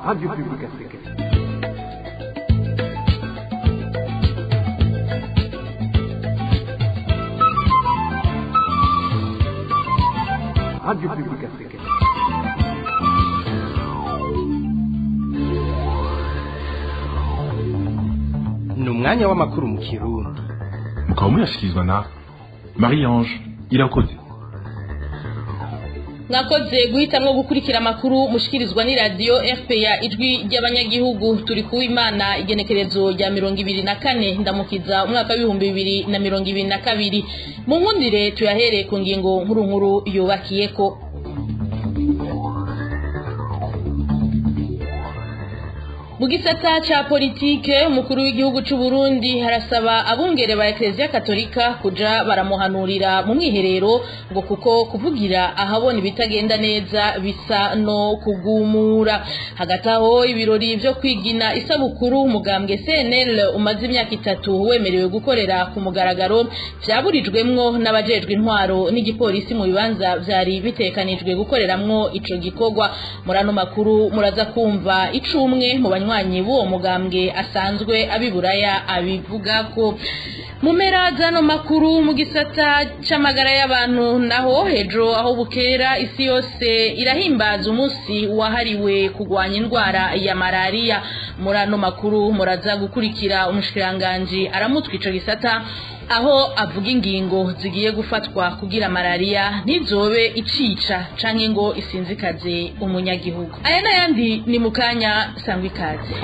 Radio Publique Africaine. Radio Publique Africaine. Ni umwanya w'amakuru mu Kirundi. Mukaba muyashyikirizwa na Marie Ange Irakoze. Mwakoze guhitamwo gukurikira amakuru mushikirizwa ni radio RPA, Ijwi ry'Abanyagihugu. Turi kuwimana, igenekerezo rya 24 Ndamukiza, umwaka w'2022. Mu nkundire tuyahereye ku ngingo nkuru nkuru yubakiyeko. Mu gisata ca politike, umukuru w'igihugu c'u Burundi harasaba abungere ba Ecclesia Katolika kuja baramuhanurira mu mwiherero, ngo kuko kuvugira ahabona ibitagenda neza bisa no kugumura. Hagati aho, ibirori vyo kwigina isabukuru umugambwe CNL umaze imyaka 3 wemerewe gukorera ku mugaragaro vyaburijwemwo n'abajejwe intwaro n'igipolisi mu bibanza vyari bitekanijwe gukoreramwo ico gikorwa. Muri ano makuru muraza kumva icumwe mu banywanyi b'uwo mugambwe asanzwe abiburaya abivuga ko. Mu mpera z'ano makuru, mu gisata c'amagara y'abantu naho, ejo aho bukera isi yose irahimbaza umunsi wahariwe kurwanya indwara ya malariya. Muri ano makuru muraza gukurikira umushikiranganji aramutwa ico gisata, aho avuga ingingo zigiye gufatwa kugira malariya ntizobe icica canke ngo isinzikaze umunyagihugu. Aya n'ayandi ni mukanya, sangwa ikaze.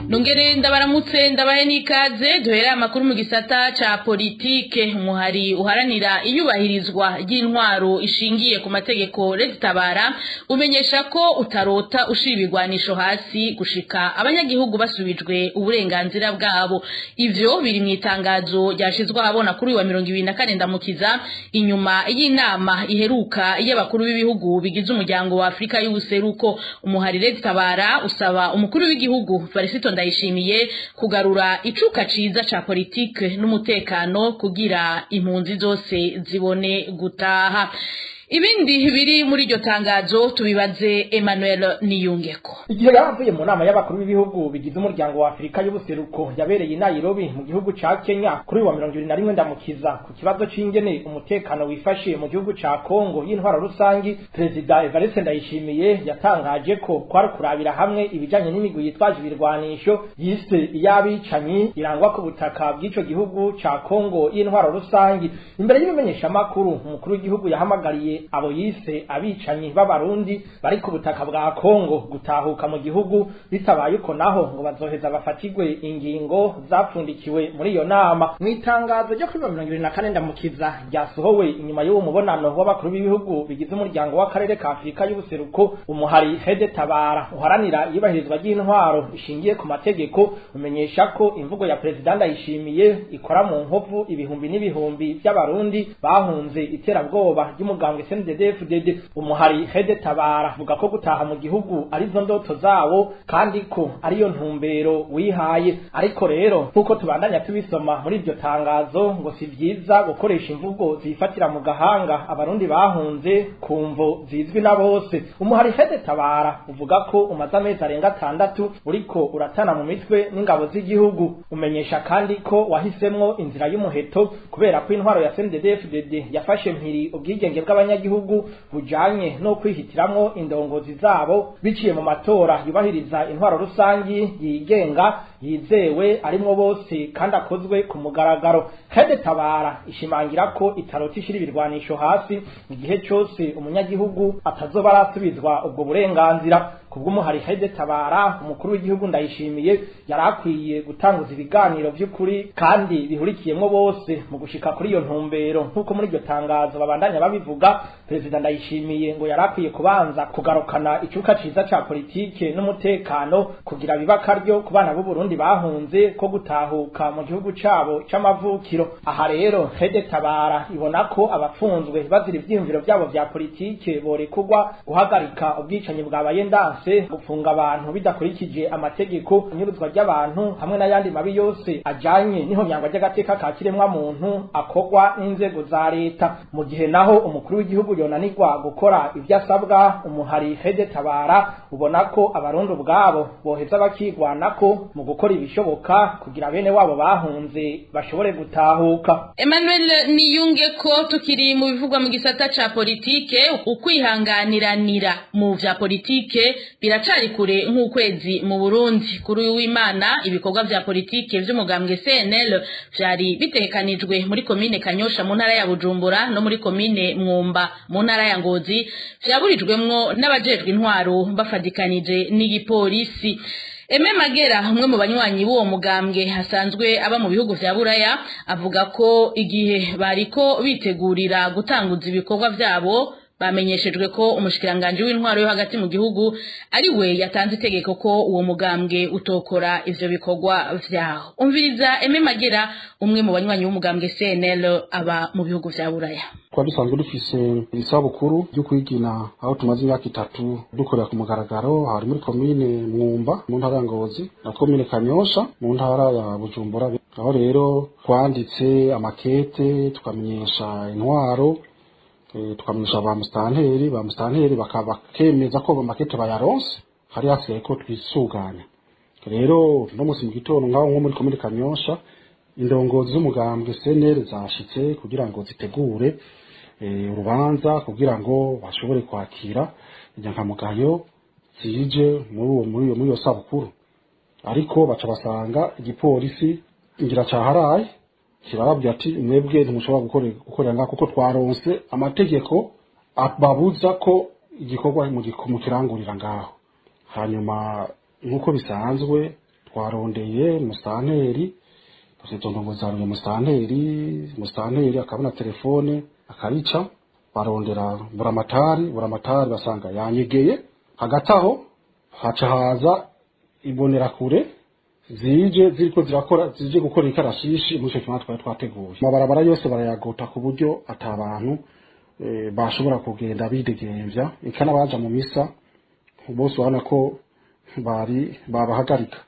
Nongere ndabaramutse, ndabahe n'ikaze. Duhereye amakuru mu gisata ca politike. Umuhari uharanira iyubahirizwa ry'intwaro ishingiye ku mategeko, RED-Tabara, umenyesha ko utarota ushira ibigwanisho hasi gushika abanyagihugu basubijwe uburenganzira bwabo. Ivyo biri mu itangazo ryashizwe ahabona kuri uyu wa 24 Ndamukiza, inyuma y'inama iheruka y'abakuru b'ibihugu bigize Umuryango wa Afrika y'Ubuseruko. Umuhari RED-Tabara usaba umukuru w'igihugu Varisito Ndayishimiye kugarura icuka ciza ca politike n'umutekano kugira impunzi zose zibone gutaha. Ibindi biri muri iryo tangazo tubibaze Emmanuel Niyungeko. Igihe yaravuye mu nama y'abakuru b'ibihugu bigize Umuryango wa Afurika y'Ubuseruko yabereye i Nairobi mu gihugu ca Kenya kuri uyu wa 21 Ndamukiza, ku kibazo c'ingene umutekano wifashe mu gihugu ca Kongo y'intwaro rusangi, Perezida Evariste Ndayishimiye yatangaje ko kwari kurabira hamwe ibijanye n'imigwi yitwaje ibirwanisho yise iy'abicanyi irangwa ku butaka bw'ico gihugu ca Kongo y'intwaro rusangi. Imbere y'ibimenyeshamakuru, umukuru w'igihugu yahamagariye abo yise abicanyi b'Abarundi bari ku butaka bwa Kongo gutahuka mu gihugu, bitabaye uko naho ngo bazoheza bafatirwe ingingo zapfundikiwe muri iyo nama. Mu itangazo ryo kuri 24 Ndamukiza ryasohowe inyuma y'uwo mubonano w'abakuru b'ibihugu bigize Umuryango w'Akarere ka Afurika y'Ubuseruko, umuhari RED-Tabara uharanira iyubahirizwa ry'intwaro ishingiye ku mategeko umenyesha ko imvugo ya Perezida Ndayishimiye ikora mu nkovu ibihumbi n'ibihumbi by'Abarundi bahunze iterabwoba ry'umugambwe CNDD-FDD. Umuhari RED-Tabara avuga ko gutaha mu gihugu arizo ndoto zawo kandi ko ariyo ntumbero wihaye. Ariko rero, nk'uko tubandanya tubisoma muri iryo tangazo, ngo si vyiza gukoresha imvugo zifatira mu gahanga Abarundi bahunze ku mvo zizwi na bose. Umuhari RED-Tabara uvuga ko umaze amezi arenga 6 uriko uratana mu mitwe n'ingabo z'igihugu. Umenyesha kandi ko wahisemwo inzira y'umuheto kubera ko intwaro ya CNDD-FDD yafashe mpiri ubwigenge bw'abanyagihugu bujanye no kwihitiramwo indongozi zabo biciye mu matora yubahiriza intwaro rusangi, yigenga, yizewe, arimwo bose kandi akozwe ku mugaragaro. RED-Tabara ishimangira ko itarota ishira ibirwanisho hasi igihe cyose umunyagihugu atazoba arasubizwa ubwo burenganzira. Kubw'umuhari RED-Tabara, umukuru w'igihugu Ndayishimiye yari akwiye gutanguza ibiganiro vy'ukuri kandi bihurikiyemwo bose mu gushika kuri iyo ntumbero. Nk'uko muri iryo tangazo babandanya babivuga, Perezida Ndayishimiye ngo yari akwiye kubanza kugarukana icuka ciza ca politike n'umutekano kugira biba akaryo ku bana b'u Burundi bahunze ko gutahuka mu gihugu cabo c'amavukiro. Aha rero RED-Tabara ibona ko abafunzwe bazira ivyiyumviro vyabo vya politike borekurwa, guhagarika ubwicanyi bwabaye ndanse. vyanse, gufunga abantu bidakurikije amategeko, inyuruzwa ry'abantu hamwe n'ayandi mabi yose ajanye n'ihonyangwa ry'agateka ka kiremwa muntu akorwa n'inzego za leta. Mu gihe naho umukuru w'igihugu yonanirwa gukora ivyo asabwa, umuhari Fede Tabara ubona ko abarundi ubwabo boheza bakigwanako mu gukora ibishoboka kugira bene wabo bahunze bashobore gutahuka. Emmanuel Niyunge ko tukiri mu bivugwa mu gisata ca politike, ukwihanganiranira mu vya politike biracari kure nk'ukwezi mu Burundi. Kuri uyu w'Imana ibikorwa vya politike vy'umugambwe CNL vyari bitegekanijwe muri komine Kanyosha mu ntara ya Bujumbura no muri komine Mwumba mu ntara ya Ngozi vyaburijwemwo n'abajejwe intwaro bafadikanije n'igipolisi. Eme Magera, umwe mu banywanyi b'uwo mugambwe hasanzwe aba mu bihugu vya Buraya, avuga ko igihe bariko bitegurira gutanguza ibikorwa vyabo bamenyeshejwe ko umushikiranganje w'intwaro yo hagati mu gihugu ari we yatanze itegeko ko uwo mugambwe utokora ivyo bikorwa vyaho. Umviriza Eme Magera, umwe mu banywanyi b'umugambwe CNL aba mu bihugu vya Buraya. Twari dusanzwe dufise isabukuru ryo kwigina aho tumaze imyaka 3 dukorera ku mugaragaro, hari muri komine Mwumba mu ntara ya Ngozi na komine Kanyosha mu ntara ya Bujumbura. Aho rero twanditse amakete tukamenyesha intwaro, tukamenyesha ba mustanteri bakemeza ko amakete bayaronse, hari hasigaye ko twisuganya. Rero no musi mu gitondo ngaho nko muri komine Kanyosha indongozi z'umugambwe CNL zashitse kugira ngo zitegure urubanza kugira ngo bashobore kwakira inyankamugayo zije muri iyo sabukuru, ariko baca basanga igipolisi ngira caharaye kirababwira ati mwebwe ntimushobora gukorera ngaho kuko twaronse amategeko ababuza ko igikorwa mukirangurira ngaho. Hanyuma nk'uko bisanzwe twarondeye mustanteri, tuzitondogoza mustanteri akabona telefone akayica, barondera buramatari basanga yanyegeye. Hagati aho haca haza imbonerakure zije ziriko zirakora, zije gukora ikarashishi muri ico kibanza twari twateguye. Amabarabara yose barayagota ku buryo atabantu bashobora kugenda bidegemvya, eka n'abaja mu misa bose urabona ko bari babahagarika.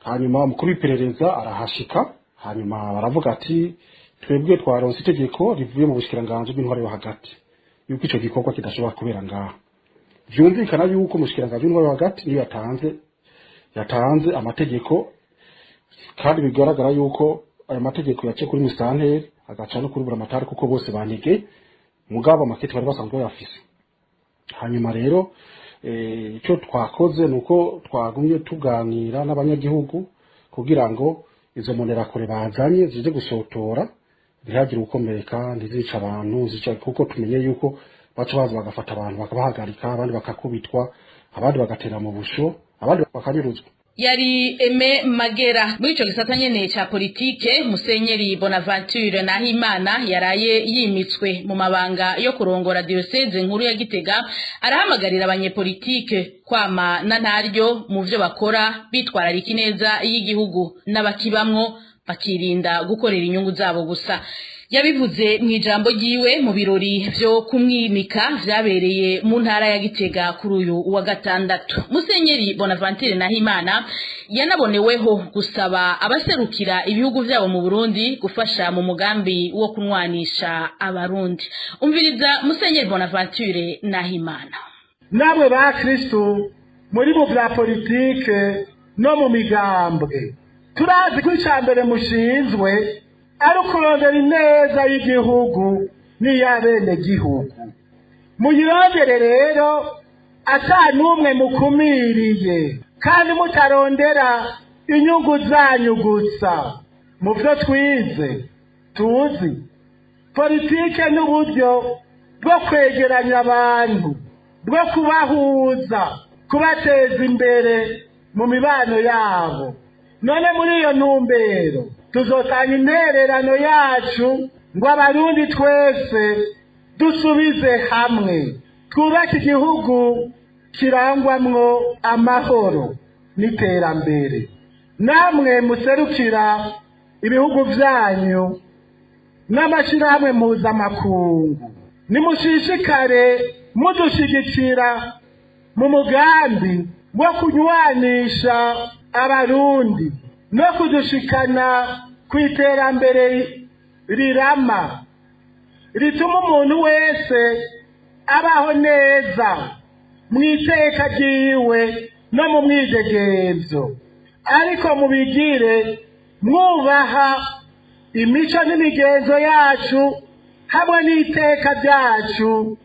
Hanyuma umukuru w'iperereza arahashika, hanyuma baravuga ati twebwe twaronse itegeko rivuye mu bushikiranganji bw'intwaro yo hagati yuko ico gikorwa kidashobora kubera ngaha. Vyumvikana yuko umushikiranganji w'intwaro yo hagati niyo yatanze amategeko, kandi bigaragara yuko ayo mategeko yace kuri mustanteri agaca no kuri buramatari kuko bose banege, mugabo amakete bari basanzwe bayafise. Hanyuma rero icyo twakoze nuko twagumye tuganira n'abanyagihugu kugira ngo izo mbonerakure bazanye zije gusotora ntihagire ukomereka, ntizica abantu, zica kuko tumenye yuko baca baza bagafata abantu bakabahagarika, abandi bakakubitwa, abandi bagatera mu busho, abandi bakanyuruzwa. Yari Eme Magera. Muri ico gisata nyene ca politike, Musenyeri Bonaventure Nahimana yaraye yimitswe mu mabanga yo kurongora diocese nkuru ya Gitega, arahamagarira abanyepolitike kwama na ntaryo mu vyo bakora, bitwararika ineza y'igihugu n'abakibamwo, bakirinda gukorera inyungu zabo gusa. Yabivuze mu ijambo ryiwe mu birori vyo kumwimika vyabereye mu ntara ya Gitega kuri uyu wa gatandatu. Musenyeri Bonaventure Nahimana yanaboneweho gusaba abaserukira ibihugu vyabo mu Burundi gufasha mu mugambi wo kunwanisha abarundi. Umviriza Musenyeri Bonaventure Nahimana. Namwe ba Kristo muri mu vya politike no mu migambwe, turazi ko icambere mushinzwe ari ukurondera ineza y'igihugu n'iy'abenegihugu. Muyirondere rero ata n'umwe mukumiriye, kandi mutarondera inyungu zanyu gusa. Mu vyo twize tuzi, politike n'uburyo bwo kwegeranya abantu, bwo kubahuza, kubateza imbere mu mibano yabo. None muri iyo ntumbero tuzotanga intererano yacu ngo abarundi twese dusubize hamwe, twubake igihugu kirangwamwo amahoro n'iterambere. Namwe muserukira ibihugu vyanyu n'amashirahamwe mpuzamakungu, nimushishikare mudushigikira mu mugambi wo kunywanisha abarundi no kudushikana ku iterambere rirama rituma umuntu wese abaho neza mu iteka ryiwe no mu mwidegemvyo, ariko mubigire mwubaha imico n'imigenzo yacu hamwe n'iteka ryacu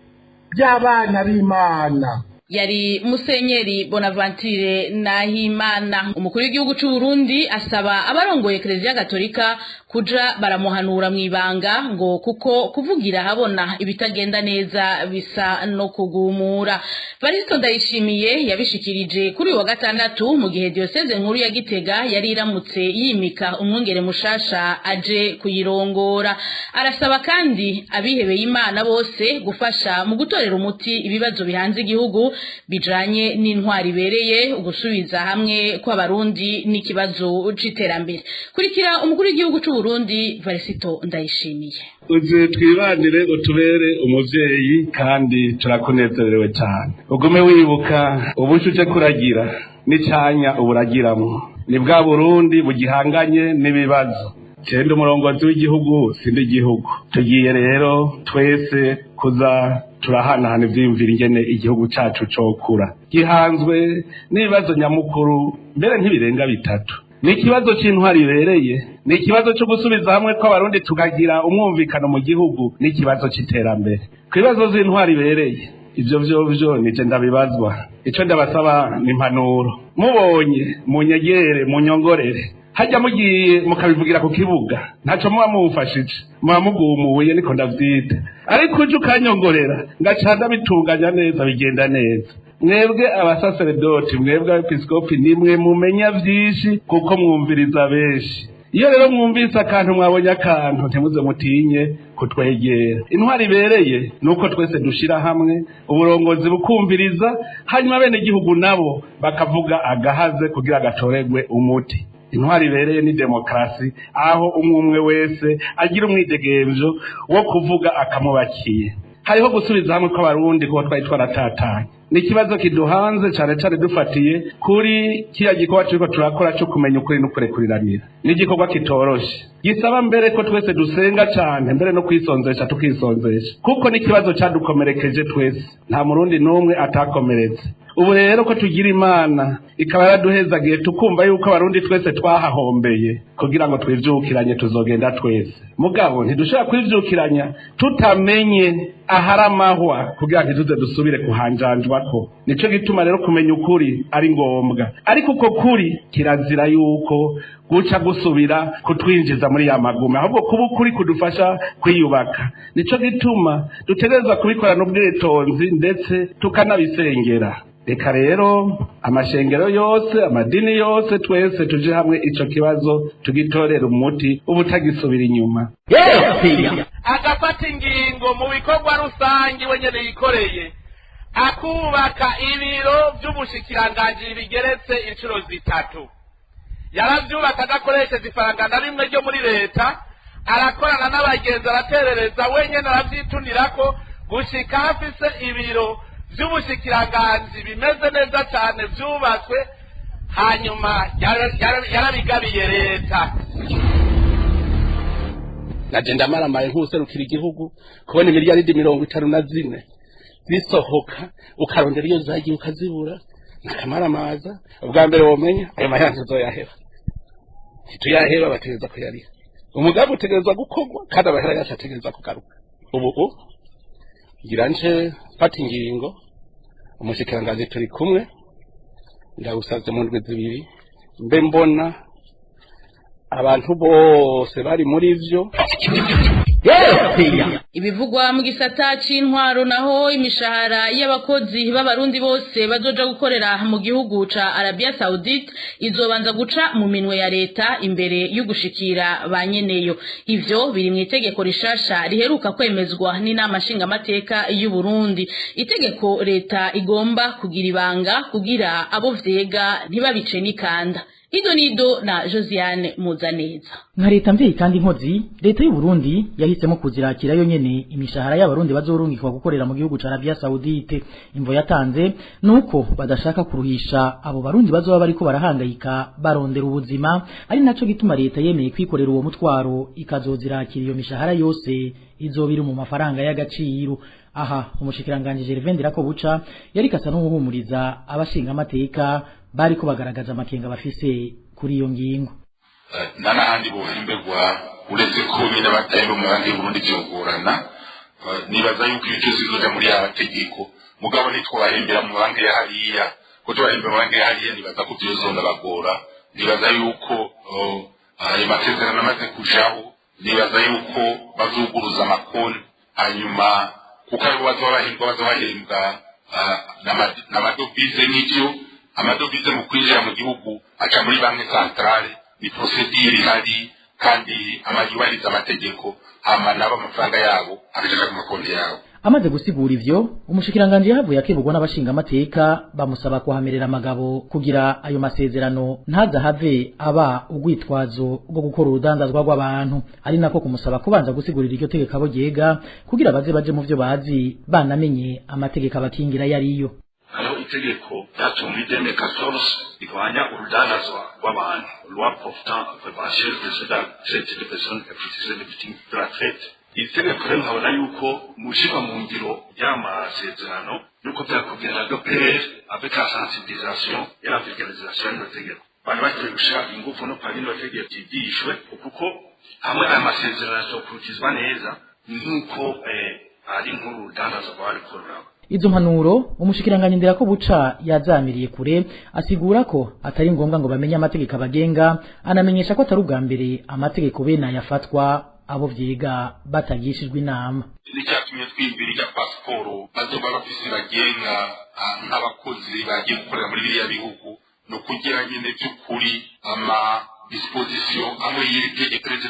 ry'abana b'Imana. Yari Musenyeri Bonaventure Nahimana. Umukuru w'igihugu c'u Burundi asaba abarongoye Eklezia Gatolika kuja baramuhanura mwibanga, ngo kuko kuvugira habona ibitagenda neza bisa no kugumura. Varisto Ndayishimiye yabishikirije kuri uyu wa gatandatu mu gihe diocese nkuru ya Gitega yari iramutse yimika umwungere mushasha aje kuyirongora. Arasaba kandi abihebeye Imana bose gufasha mu gutorera umuti ibibazo bihanze igihugu bijanye n'intwari ibereye, ugusubiza hamwe kw'abarundi n'ikibazo c'iterambere. Kurikira umukuru w'igihugu c'u Burundi Varisito Ndayishimiye. Uze twibanire, utubere umuvyeyi, kandi turakunezerewe cyane. Ugume wibuka ubuco uje kuragira n'icanya uburagiramwo ni bwa Burundi bugihanganye n'ibibazo. Cenda umurongozi w'igihugu sindi igihugu. Tugiye rero twese kuza turahanahana ivyiyumviro ingene igihugu cacu cokura gihanzwe n'ibibazo nyamukuru, mbere ntibirenga bitatu. Ni ikibazo c'intwari ibereye, ni ikibazo co gusubiza hamwe kw'abarundi tukagira umwumvikano mu gihugu, n'ikibazo c'iterambere. Ku bibazo vy'intwari ibereye, ivyo vyovyo nije ndabibazwa. Ico ndabasaba ni impanuro: mubonye munyegere, munyongorere. Hajya mugiye mukabivugira ku kibuga, ntaco muba mumufashije, muba mugumuye, niko ndavyita. Ariko uje ukanyongorera, ngaca ndabitunganya neza, bigenda neza. Mwebwe abasaseredoti, mwebwe abepiskopi, nimwe mumenya vyinshi kuko mwumviriza benshi. Iyo rero mwumvise akantu, mwabonye akantu, ntimuze mutinye kutwegera. Intwari ibereye nuko twese dushira hamwe, uburongozi bukumviriza, hanyuma bene igihugu nabo bakavuga agahaze kugira gatoregwe umuti. Intwari ibereye ni demokarasi, aho umwe umwe wese agira umwidegemvyo wo kuvuga akamubakiye. Hariho gusubiza hamwe kw'abarundi, kuko twari twaratatanye. Ni ikibazo kiduhanze cane cane dufatiye kuri kiriya gikorwa turiko turakora co kumenya ukuri no kurekuriranira. Ni igikorwa kitoroshe, gisaba mbere ko twese dusenga cane, mbere no kwisonzesha tukisonzesha, kuko ni ikibazo cadukomerekeje twese. Nta murundi n'umwe atakomeretse. Ubu rero ko tugira Imana ikaba yaraduhezagiye, tukumva yuko abarundi twese twahahombeye, kugira ngo twivyukiranye tuzogenda twese. Mugabo ntidushobora kwivyukiranya tutamenye ahari amahwa, kugira ntituze dusubire kuhanjanjwako. Nico gituma rero kumenya ukuri ari ngombwa, ariko uko kuri kirazira yuko guca gusubira kutwinjiza muri ya magume, ahubwo kuba ukuri kudufasha kwiyubaka. Nico gituma dutegerezwa kubikorana ubwitonzi, ndetse tukanabisengera. Reka rero amashengero yose, amadini yose, twese tuje hamwe, ico kibazo tugitorera umuti ubutagisubira inyuma. Agafata ingingo mu bikorwa rusange wenyene yikoreye, akubaka ibiro vy'ubushikiranganji bigeretse inshuro 3. Yaravyubaka adakoresheje ifaranga na rimwe ryo muri leta, arakorana n'abagenzi, araterereza wenyene, aravyitunirako gushika afise ibiro vy'ubushikiranganji bimeze neza cane vyubatswe, hanyuma yarabigabiye leta. Naje ndamaramaye nk'userukira igihugu kubona imiliyaridi 54 zisohoka, ukarondera iyo zagiye ukazibura, nakamaramaza. Ubwa mbere womenya ayo mahera ntuzoyaheba, ntituyaheba, bategereza kuyariha. Umugambi utegerezwa gukorwa kandi amahera yacu ategerezwa kugaruka. Ubu ngira nje mfata ingingo, umushikiranganji turi kumwe, ndawusavye mu ndwi 2 mbe mbona abantu bose bari muri vyo. Ibivugwa mu gisata c'intwaro naho, imishahara y'abakozi b'abarundi bose bazoja gukorera mu gihugu ca Arabia Saudite izobanza guca mu minwe ya leta imbere y'ugushikira ba nyeneyo. Ivyo biri mu itegeko rishasha riheruka kwemezwa n'inama nshingamateka y'u Burundi, itegeko leta igomba kugira ibanga kugira abo vyega ntibabice n'ikanda. Ido nido na Josiane Muzaneza. Nka leta mvyeyi kandi inkozi, leta y'u Burundi yahisemo kuzirakira yo nyene. nyene imishahara y'abarundi bazorungikwa gukorera mu gihugu ca Arabia Saoudite. Imvo yatanze nuko badashaka kuruhisha abo barundi bazoba bariko barahangayika barondera ubuzima, ari naco gituma leta yemeye kwikorera uwo mutwaro ikazozirakira iyo mishahara yose izobiri mu mafaranga y'agaciro. Aha umushikiranganje Gervais Ndirakobuca yari kasa n'uhumuriza abashinga amateka bariko bagaragaza amakenga bafise kuri iyo ngingo. N'ahandi bohemberwa uretse ko nyine batahemba mu bandi Burundi byogorana, nibaza yuko ibyo bizoja muri ya mategeko, mugabo nitwabahembera mu banki ya hariya, ko tubahembera mu banki ya hariya nibaza ko byozonabagora. Nibaza yuko ayo masezerano amaze kujaho, nibaza yuko bazuguruza amakonti, hanyuma kuko aribo bazoba bahembwa n'amadovize. N'ivyo amadovize mu kwinjira mu gihugu aca muri banque centrale, ni procédure ihari kandi yubahiriza amategeko, hama nabo amafaranga yabo agaja ku makonti yabo. Amaze gusigura ivyo, umushikiranganje yahavuye akebugwa n'abashinga amateka, bamusaba kuhamerera amagabo kugira ayo masezerano ntazahave aba ugwitwazo rwo gukora urudandazwa rw'abantu, ari nako kumusaba kubanza gusigurira iryo tegeko abo ryega kugira baze baje mu vyo bazi banamenye amategeko abakingira yariyo. Hariho itegeko ryatumwe muri 2014 rigwanya urudandazwa rw'abantu, loi portant prévention de la traite de personnes et de victimes de la traite. Iri tegeko rero nkabona yuko mu gushyirwa mu ngiro y'amasezerano yuko byakugenda de pair avec la sensibilisation et la vulgarisation y'ino tegeko. Bari bakwiye gushyira ingufu no kwa rino tegeko ryigishwe, kuko hamwe aya masezerano azokurikizwa neza nk'uko ari nk'urudandazwa rwariko ruraba. Izo mpanuro umushikiranganje Ndirakobuca yazamiriye kure, asigura ko atari ngombwa ngo bamenye amategeko abagenga, anamenyesha ko atari ubwa mbere amategeko bene yafatwa abo vyiga batagishijwe inama. N'icyatumye twiyumvira irya pasiporo bazoba bafise bagenga nk'abakozi bagiye gukorera muri biriya bihugu, ni ukugira nyine by'ukuri ama dispositions amwe y'iri tegeko des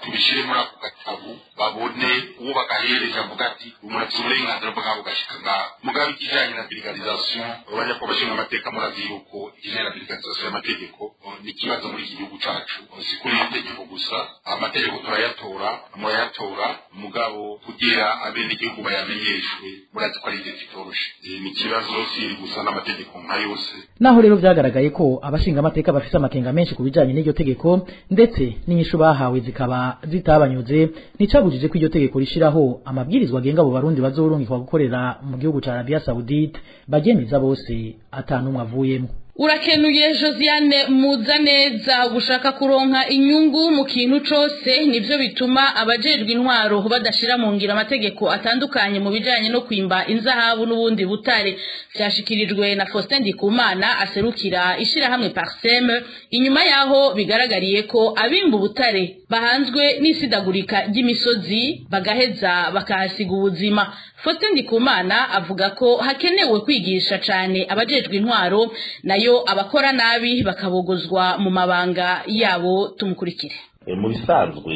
tubishyire muri ako gatabo, babone uwo bagahereje, avuga ati umuntu afite uburenganzira bwabo gashika ngaha. Mugabo ikijanye na vulgarisation, abanyakubahwa bashinga amateka, murazi yuko ikijanye na vulgarisation y'amategeko ni ikibazo muri iki gihugu cacu. Si kuri iri tegeko gusa, amategeko turayatora, murayatora, mugabo kugira abenegihugu bayamenyeshwe murazi ko ari igihe kitoroshe. Ni ikibazo si iri gusa, n'amategeko nka yose. Naho rero vyagaragaye ko abashinga amateka bafise amakenga menshi ku bijanye n'iryo tegeko, ndetse n'inyishu bahawe zikaba zitabanyuze, nticabujije ko iryo tegeko rishiraho amabwirizwa agenga abo barundi bazorungikwa gukorera mu gihugu ca Arabia Saoudite baryemeza bose atanumwe avuyemo. Urakenuye Josiane Muzaneza. Gushaka kuronka inyungu mu kintu cose nivyo bituma abajejwe intwaro badashira mu ngiro amategeko atandukanye mu bijanye no kwimba inzahabu n'ubundi butare. Vyashikirijwe na Faustin Ndikumana aserukira ishirahamwe Parsem, inyuma yaho bigaragariye ko abimba ubutare bahanzwe n'isidagurika ry'imisozi, bagaheza bakahasiga ubuzima. Faustin Ndikumana avuga ko hakenewe kwigisha cane abajejwe intwaro, nayo abakora nabi bakabogozwa mu mabanga yabo. Tumukurikire. Mu bisanzwe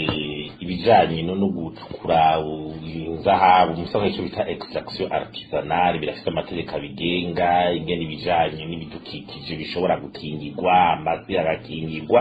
ibijanye no gucukura inzahabu, mu bisanzwe icyo bita extraction artisanale, birafite amategeko abigenga, ingene ibijanye n'ibidukikije bishobora gukingirwa, amazi agakingirwa,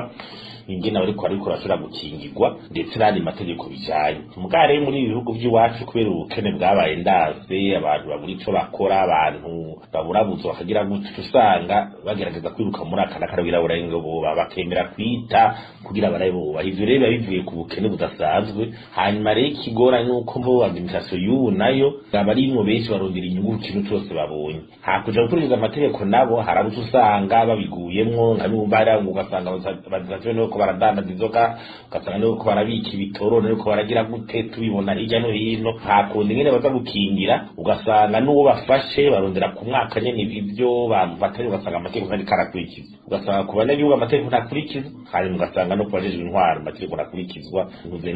ingene abariko barabikora bashobora gukingirwa, ndetse n'andi mategeko bijanye. Mugabo rero muri ibi bihugu by'iwacu, kubera ubukene bwabaye ndaze, abantu babura ico bakora, abantu baburabuza bakagira gutyo, usanga bagerageza kwiruka muri aka n'aka birabura ngo boba bakemera kwita kugira barabe boba. Ivyo rero biba bivuye ku bukene budasanzwe. Hanyuma rero ikigora ni uko mbo administration y'ubu nayo abarimwo benshi barondera inyungu ku kintu cose babonye, hakuja gukurikiza amategeko nabo harabuze, usanga babiguyemwo nka bumva hariya ngo ugasanga badafite nuko baradandaza inzoga, ugasanga nuko barabika ibitoro, nuko baragira gute, tubibona hirya no hino. Hakundi nyene baza gukingira, ugasanga n'uwo bafashe barondera ku mwaka nyene ibyo bamufatanye, ugasanga amategeko ntari karakurikizwa, ugasanga ku banyagihugu amategeko ntakurikizwa, hanyuma ugasanga no ku bajejwe intwaro amategeko ntakurikizwa.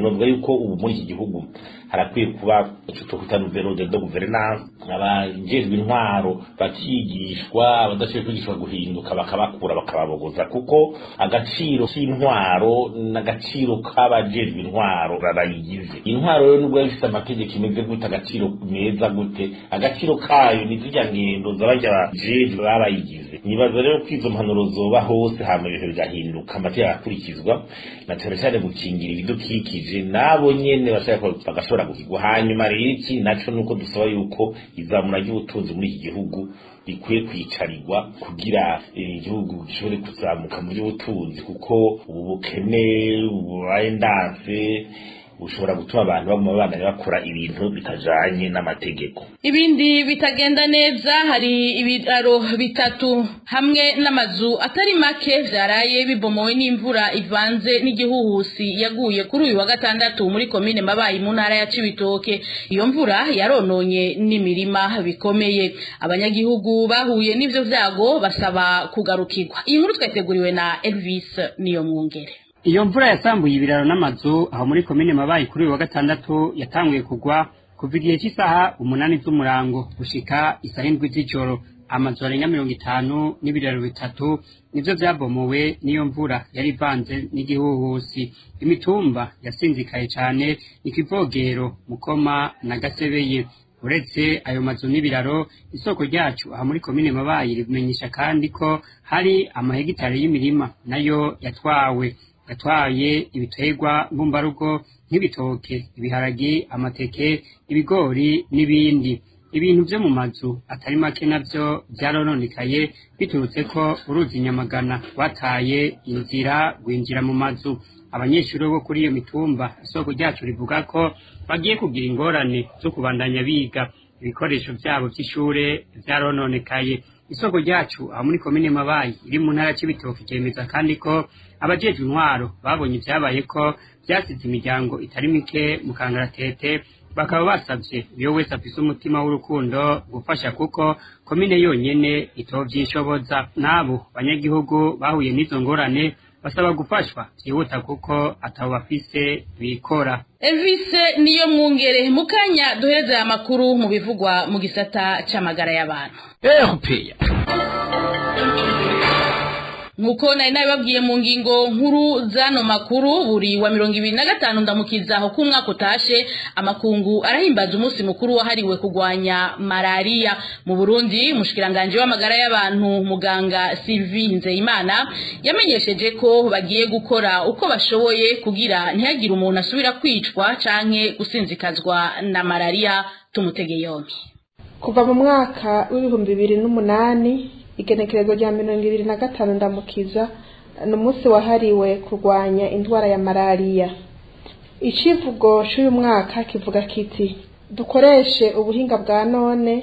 Novuga yuko ubu muri iki gihugu harakwiye kuba ico twokwita nouvelle de gouvernance, abajejwe intwaro bakigishwa, abadashoboye kwigishwa guhinduka bakabakuramo. bakabakura bakababogoza, kuko agaciro k'intwaro n'agaciro k'abajejwe intwaro babayigize. Intwaro rero nubwo ifise amategeko imeze gute, agaciro meza gute, agaciro kayo ni zirya ngendo z'abarya bajejwe babayigize. Nibaza rero ko izo mpanuro zoba hose, hama ibintu bigahinduka, amategeko agakurikizwa, na cane cane gukingira ibidukikije, nabo nyene bashaka bagashobora gukigwa. Hanyuma rero iki naco nuko dusaba yuko izamura ry'ubutunzi muri iki gihugu rikwiye kwicarirwa kugira igihugu gishobore kuzamuka mu by'ubutunzi, kuko ubu bukene bubaye ndanse bushobora gutuma abantu baguma babandanya bakora ibintu bitajanye n'amategeko. Ibindi bitagenda neza, hari ibiraro bitatu hamwe n'amazu atari make vyaraye bibomowe n'imvura ivanze n'igihuhusi yaguye kuri uyu wa gatandatu muri komine Mabayi mu ntara ya Cibitoke. Iyo mvura yarononye n'imirima bikomeye. Abanyagihugu bahuye n'ivyo vyago basaba kugarukirwa. Iyi nkuru twateguriwe na Elvis Niyomwungere. Iyo mvura yasambuye ibiraro n'amazu aho muri komine Mabayi kuri uyu wa gatandatu yatanguye kugwa kuva igihe cy'isaha 8 z'umurango gushika isaha 7 z'ijoro. Amazu arenga 50 n'ibiraro bitatu nivyo vyabomowe n'iyo mvura yari ivanze n'igihuhusi. Imitumba yasinzikaye cane ikivogero Mukoma na Gasebeye. Uretse ayo mazu n'ibiraro, isoko ryacu aha muri komine Mabayi rimenyesha kandi ko hari amahegitari y'imirima nayo yatwawe, yatwaye ibiterwa mbumbarugo nk'ibitoke, ibiharage, amateke, ibigori n'ibindi. Ibintu vyo mu mazu atari make navyo vyarononekaye biturutse ko uruzi Nyamagana rwataye inzira rwinjira mu mazu. Abanyeshuri bo kuri iyo mitumba isoko ryacu rivuga ko bagiye kugira ingorane zo kubandanya biga, ibikoresho vyabo vy'ishure vyarononekaye. Isoko ryacu aho muri komine Mabayi iri mu ntara c'Ibitoke ryemeza kandi ko abajejwe intwaro babonye ivyabaye ko vyasize imiryango itari mike mu kangaratete, bakaba basavye uyo wese afise umutima w'urukundo gufasha kuko komine yonyene itovyishoboza. N'abo banyagihugu bahuye n'izo ngorane basaba gufashwa vyihuta kuko atabo bafise bikora. Elvis Niyomwungere. Mukanya duhereza aya makuru mu bivugwa mu gisata c'amagara y'abantu. RPA. Nkuko nari nabibabwiye mu ngingo nkuru zano makuru, buri wa 25 ndamukiza aho kumwaka utashe amakungu arahimbaza umunsi mukuru wahariwe kugwanya malaria. Mu Burundi, umushikiranganje w'amagara y'abantu muganga Sylvie Nzeyimana yamenyesheje ko bagiye gukora uko bashoboye kugira ntihagire umuntu asubira kwicwa canke gusinzikazwa na malaria. Tumutege yombi. Kuva mu mwaka w'ibihumbi 2008 igenekerezo rya 25 ndamukiza ni umunsi wahariwe kurwanya indwara ya malaria. Icivugo cy'uyu mwaka kivuga kiti: dukoreshe ubuhinga bwa none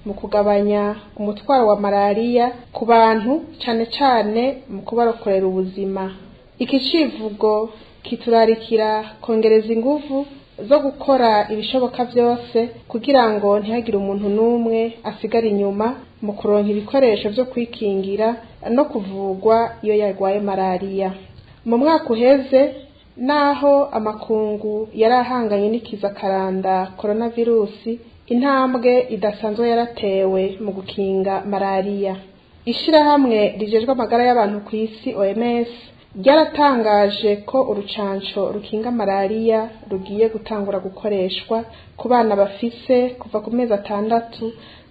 mu kugabanya umutwaro wa malaria ku bantu, cyane cyane mu kubarokorera ubuzima. Iki civugo kiturarikira kongereza inguvu zo gukora ibishoboka byose kugira ngo ntihagire umuntu n'umwe asigara inyuma mu kuronka ibikoresho byo kwikingira no kuvugwa iyo yarwaye malaria. Mu mwaka uheze, naho amakungu yari ahanganye n'ikiza karanda coronavirusi, intambwe idasanzwe yaratewe mu gukinga malaria. Ishirahamwe rijejwe amagara y'abantu ku isi OMS ryaratangaje ko urucanco rukinga malaria rugiye gutangura gukoreshwa ku bana bafise kuva ku mezi 6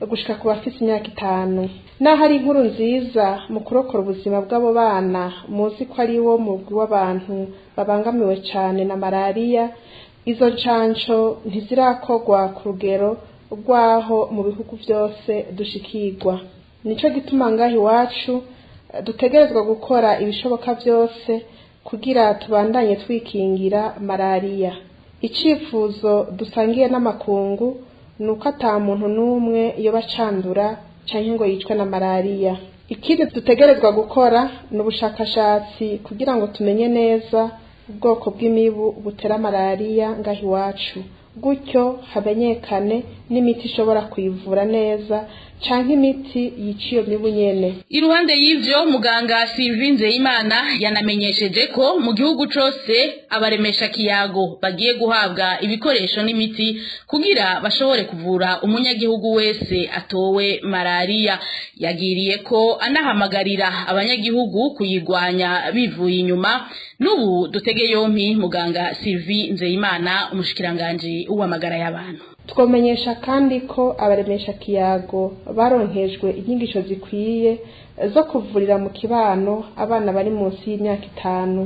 gushika ku bafise imyaka 5. Naho ari inkuru nziza mu kurokora ubuzima bw'abo bana, muzi ko ari wo mugwi w'abantu babangamiwe cane na malaria, izo ncanco ntizirakorwa ku rugero rwaho mu bihugu vyose dushikirwa. Nico gituma ngaha iwacu dutegerezwa gukora ibishoboka byose kugira tubandanye twikingira malaria. Icifuzo dusangiye n'amakungu nuko ata muntu n'umwe iyo bacandura canke ngo yicwe na malaria. Ikindi dutegerezwa gukora ni ubushakashatsi kugira ngo tumenye neza ubwoko bw'imibu butera malaria ngaha iwacu. gutyo hamenyekane n'imiti ishobora kuyivura neza canke imiti yica iyo mibu nyene. Iruhande y'ivyo, muganga Sylvie Nzeyimana yanamenyesheje ko mu gihugu cose abaremesha kiyago bagiye guhabwa ibikoresho n'imiti kugira bashobore kuvura umunyagihugu wese atowe malaria. Yagiriye ko anahamagarira abanyagihugu kuyigwanya bivuye inyuma. N'ubu dutege yompi muganga Sylvie Nzeyimana, umushikiranganje w'amagara y'abantu. Twomenyesha kandi ko abaremesha kiyago baronkejwe inyigisho zikwiye zo kuvurira mu kibano abana bari munsi y'imyaka 5.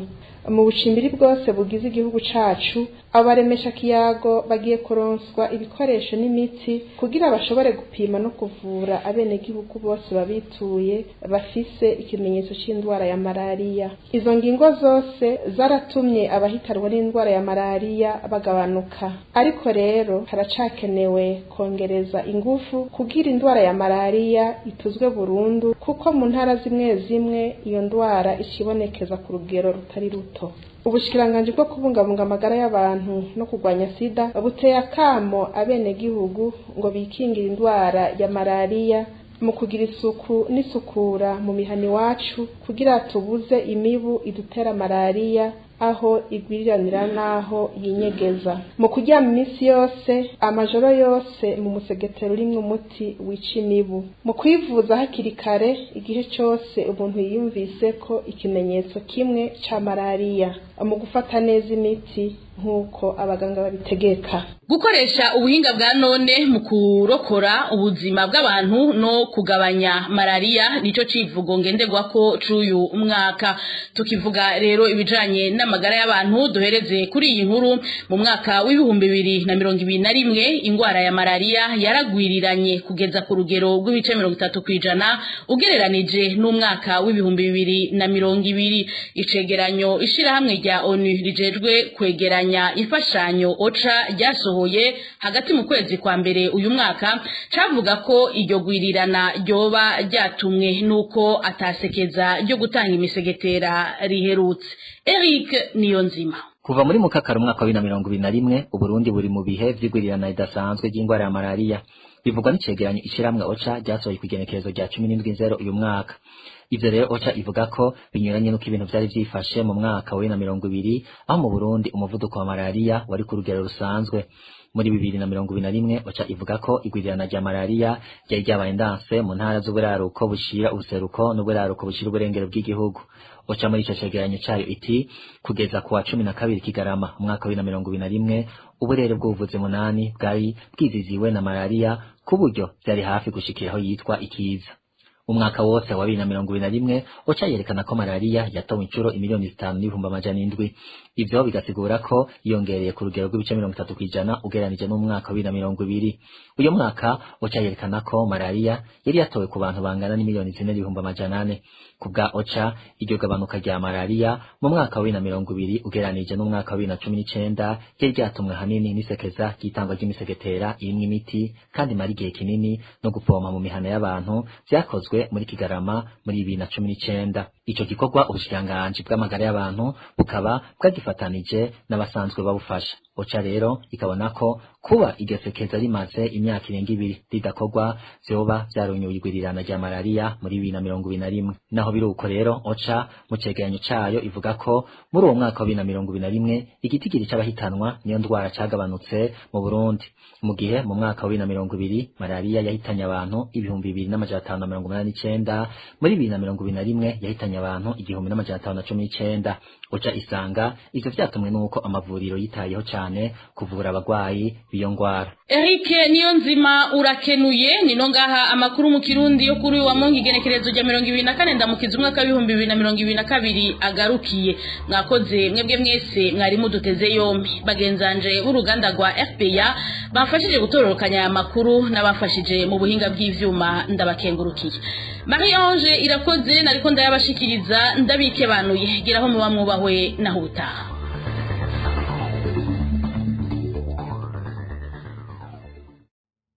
Mu bucimbiri bwose bugize igihugu cacu, abaremesha kiyago bagiye kuronswa ibikoresho n'imiti kugira bashobore gupima no kuvura abenegihugu bose babituye bafise ikimenyetso c'indwara ya malaria. Izo ngingo zose zaratumye abahitanwa n'indwara ya malaria bagabanuka, ariko rero haracakenewe kongereza ingufu kugira indwara ya malaria ituzwe burundu, kuko mu ntara zimwe zimwe iyo ndwara ikibonekeza ku rugero rutari ruto. Ubushikiranganji bwo kubungabunga amagara y'abantu no kurwanya sida buteye akamo abenegihugu ngo bikingire indwara ya malaria mu kugira isuku n'isukura mu mihana iwacu, kugira tubuze imibu idutera malaria aho igwiriranira naho yinyegeza. Mu kuryama iminsi yose, amajoro yose, mu musegetero urimwo umuti wica imibu. Mu kwivuza hakiri kare igihe cose umuntu yiyumvise ko ikimenyetso kimwe ca malaria. Mu gufata neza imiti nk'uko abaganga babitegeka. Gukoresha ubuhinga bwa none mu kurokora ubuzima bw'abantu no kugabanya malaria nico civugo ngenderwako c'uyu mwaka. Tukivuga rero ibijanye n'amagara y'abantu, duhereze kuri iyi nkuru. Mu mwaka w'2021 ingwara ya malaria yaragwiriranye kugeza ku rugero rw'ibice 30% ugereranije n'umwaka w'2020. Icegeranyo ishirahamwe rya ONU rijejwe kwegeranya imfashanyo OCHA ryasohoye hagati mu kwezi kwa mbere uyu mwaka cavuga ko iryo gwirirana ryoba ryatumwe nuko atasekeza ryo gutanga imisegetera riherutse. Eric Niyonzima. Kuva muri mukakaro umwaka wa 2021, Uburundi buri mu bihe vy'igwirirana ridasanzwe ry'ingwara ya malaria. Bivugwa n'icegeranyo ishiramwe OCHA ryasohoye kw'igenekerezo rya 17 uyu mwaka. Ivyo rero OCHA ivuga ko binyuranye n'uko ibintu vyari vyifashe mu mwaka wa 2020, aho mu Burundi umuvuduko wa malaria wari ku rugero rusanzwe. Muri 2021 OCHA ivuga ko igwirirana rya malaria ryari ryabaye ndanse mu ntara z'uburaruko bushira ubuseruko n'uburaruko bushira uburengero bw'igihugu. OCHA muri ico cegeranyo cayo iti kugeza kuwa 12 Kigarama umwaka wa 2021, uburere bw'ubuvuzi 8 bwari bwiziziwe na malaria ku buryo vyari hafi gushikiraho yitwa ikiza. Umwaka wose wa 2021 OCHA yerekana ko malaria yatowe incuro 5,700,000. Ivyo bigasigura ko yongereye ku rugero rw'ibice 30% ugereranije n'umwaka wa 2020. Uyu mwaka OCHA yerekana ko malaria yari yatowe ku bantu bangana n'imiliyoni 4,400. Ku bwa OCHA, iryo gabanuka rya malaria mu mwaka wa 2020 ugereranije n'umwaka wa 2019 ryari ryatumwe hanini n'isekeza ry'itangwa ry'imisegetera irimwo imiti kandi imara igihe kinini no gupompa mu mihana y'abantu vyakozwe muri Kigarama muri 2019. Ico gikorwa ubushikiranganji bw'amagara y'abantu bukaba bwagifatanije n'abasanzwe babufasha. OCHA rero ikabona ko kuba iryo sekeza rimaze imyaka irenga 2 ridakorwa vyoba vyaronyoye igwirirana rya malaria muri 2021. Naho biruko rero OCHA mu cegeranyo cayo ivuga ko muri uwo mwaka wa 2021 igitigiri c'abahitanwa niyo ndwara cagabanutse mu Burundi, mu gihe mu mwaka wa 2020 malaria yahitanye abantu 2589, muri 2021 yahitanye abantu 1519. OCHA isanga ivyo vyatumwe nuko amavuriro yitayeho cane kuvura abagwayi biyo ngwara. Eric Niyonzima urakenuye. Nino ngaha amakuru mu Kirundi yo kuri wa Mungu igenekerezo rya 24 ndamukiza umwaka wa 2022 agarukiye. Mwakoze mwebwe mwese mwari muduteze yombi. Bagenzanje b'uruganda rwa RPA bafashije gutororokanya aya makuru n'abafashije mu buhinga bw'ivyuma ndabakengurukiye. Marie Ange irakoze nariko ndayabashikiriza ndabikebanuye. Giraho muba mwubahwe naho utaha.